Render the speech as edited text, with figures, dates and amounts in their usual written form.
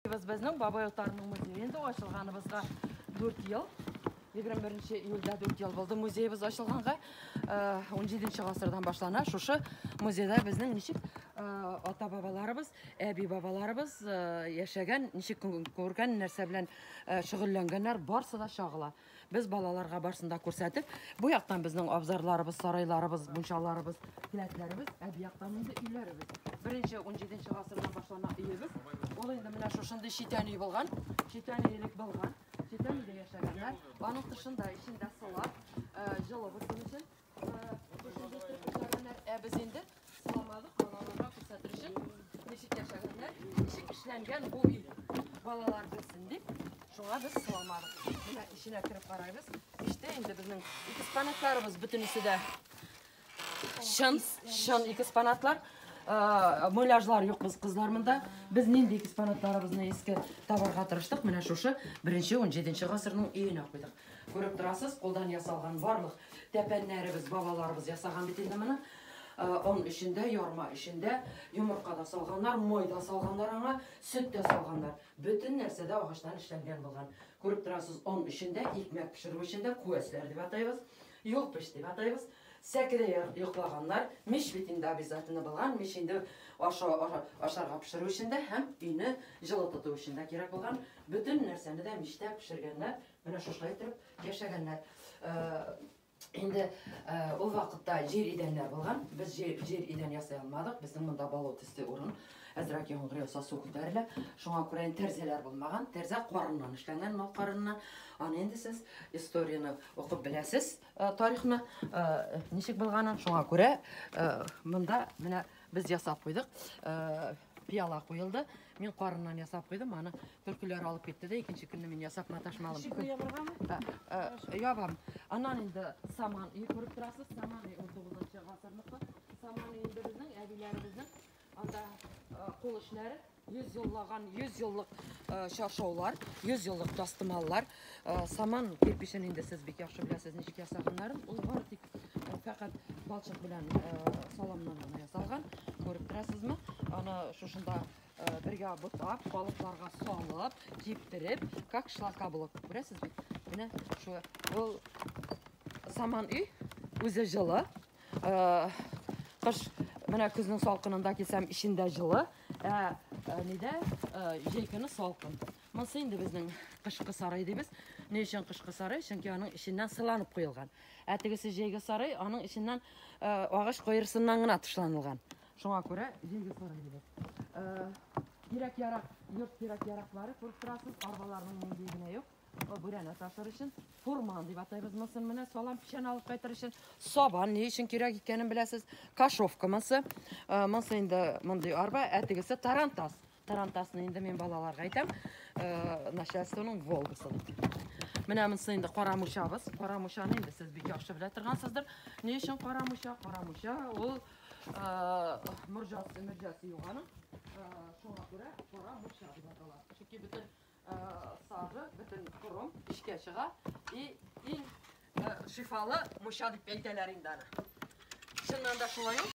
Безнең Бабай утарының музее инде ачылганыбызга 4 ел. 21 июльдә 4 ел булды музеебыз ачылганга. 17 гасырдан башлана. Шушы музейда безнең ничек ата-бабаларыбыз, әби-бабаларыбыз яшәгән, ничек күргән, нәрсә белән шөгыльләнгәннәр, барсы да чагыла. Без балаларга барсын да күрсәтеп, бу яктан безнең абзарларыбыз, сарайларыбыз, мунчаларыбыз, келәтләребез, ә бу яктан инде өйләребез. Беренче 17 гасырдан башлана өебез. Ул инде менә шушындый читән өй булган. Читән өй элек булган. Читән өйдә яшәгәннәр. Аның тышында, эчендә сылап, җылы булсын өчен шушындый итеп яшәгәннәр. Ә без инде сыламадык, балаларга күрсәтер өчен ничек яшәгәннәр, ничек эшләнгән бу өй. Балалар белсен дип, шуңа без сыламадык. Менә эченә кереп карайбыз. Эчтә инде безнең экспонатларыбыз бөтенесе дә чын, чын экспонатлар. Муляжлар юк без кызлар монда. Без нинди экспонатларыбызны иске табарга тырыштык. Менә шушы беренче 17 гасырның өенә куйдык. Күреп торасыз, кулдан ясалган барлык тәпәннәребез, бабаларыбыз ясаган бит инде моны. Он эчендә, ярма эчендә, йомырка да салганнар, май да салганнар аңа, сөт тә салганнар. Бөтен нәрсә дә агачтан эшләнгән булган. Күреп торасыз, он эчендә, икмәк пешерү эчендә күәсләр дип атайбыз, юлпыч дип атайбыз. Сәкедә йоклаганнар. Мич бит инде обязательно булган. Мич инде ашарга пешерү өчен дә һәм өйне җылы тоту өчен дә кирәк булган. Бөтен нәрсәне дә мичтә пешергәннәр. Менә шушылай итеп яшәгәннәр. Инде ул вакытта җир идәннәр булган. Без җир идән ясый алмадык. Безнең монда бало төсле урын. Әзрәк яңгыр яуса су күтәрелә. Шуңа күрә инде тәрзәләр булмаган. Тәрзә карыннан эшләнгән, мал карыннан. Аны инде сез историяне укып беләсез, тарихны ничек булганын. Шуңа күрә монда менә без ясап куйдык. Пиала куелды. Мин карыннан ясап куйдым. Аны төлкеләр алып китте дә, икенче көнне мин ясап маташмадым. Ишекне ябыргамы? Ябам. Аннан инде саман өй күреп торасыз. Саман өй 19 гасырныкы. Саман өй инде безнең әбиләребезнең анда кул эшләре. 100 еллаган, 100 еллык чаршаулар, 100 еллык тастымаллар. Саман кирпичен инде сез бик яхшы беләсез ничек ясаганнарын. Ул бары тик фәкать балчык белән саламнан гына ясалган. Күреп торасызмы? Аны шушында бергә бутап, калыпларга салып, киптереп, как шлакоблок. Күрәсез бит? Менә шу ул саман өй үзе җылы. Кыш менә көзнең салкынында килсәм, эчендә җылы. Ә нидә җәй көне салкын. Монысы инде безнең кышкы сарай дибез. Ни өчен кышкы сарай? Чөнки аның эченнән сыланып куелган. Ә тегесе җәйге сарай, аның эченнән агач кайрысыннан гына тышланылган. Шуңа күрә җәйге сарай дибез. Кирәк-ярак, йорт кирәк-яраклары күреп торасыз, арбаларның нинди генә юк. Бүрәнә ташыр өчен фурман дип атайбыз монысын. Менә салам печән алып кайтыр өчен сабан ни өчен кирәк икәнен беләсез. Кашовка монысы. Монысы инде мондый арба, ә тегесе тарантас. Тарантасны инде мин балаларга әйтәм, начальствоның Волгасы дип. Менә монысы инде кара мучабыз. Кара мучаны инде сез бик яхшы белә торгансыздыр. Ни өчен кара муча? Кара муча ул морҗасы, мөрҗәсе юк аның. Шуңа күрә кара муча дип атала. Чөнки бөтен сары, бөтен корым эчкә чыга. И иң шифалы муча дип әйтәләр инде аны. Чыннан да шулай ул.